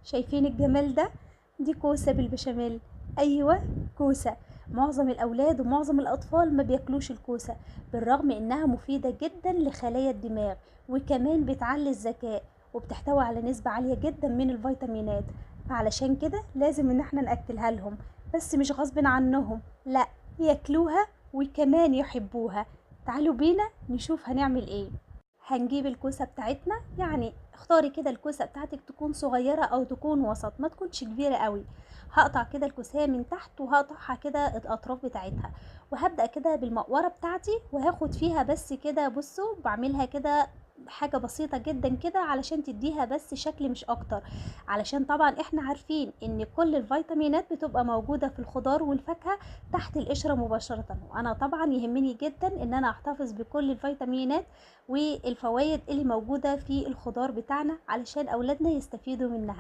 شايفين الجمال ده؟ دي كوسة بالبشاميل. ايوه كوسة. معظم الاولاد ومعظم الاطفال ما بياكلوش الكوسة، بالرغم انها مفيدة جدا لخلايا الدماغ، وكمان بتعلي الذكاء، وبتحتوي على نسبة عالية جدا من الفيتامينات. فعلشان كده لازم ان احنا ناكلها لهم، بس مش غصب عنهم، لا ياكلوها وكمان يحبوها. تعالوا بينا نشوف هنعمل ايه. هنجيب الكوسة بتاعتنا، يعني اختاري كده الكوسة بتاعتك تكون صغيرة او تكون وسط، ما تكونش كبيرة قوي. هقطع كده الكوسة من تحت وهقطعها كده الاطراف بتاعتها، وهبدأ كده بالمقورة بتاعتي وهاخد فيها بس كده. بصوا بعملها كده حاجة بسيطة جدا كده علشان تديها بس شكل مش اكتر، علشان طبعا احنا عارفين ان كل الفيتامينات بتبقى موجودة في الخضار والفاكهة تحت القشرة مباشرة، وانا طبعا يهمني جدا ان انا احتفظ بكل الفيتامينات والفوائد اللي موجودة في الخضار بتاعنا علشان اولادنا يستفيدوا منها.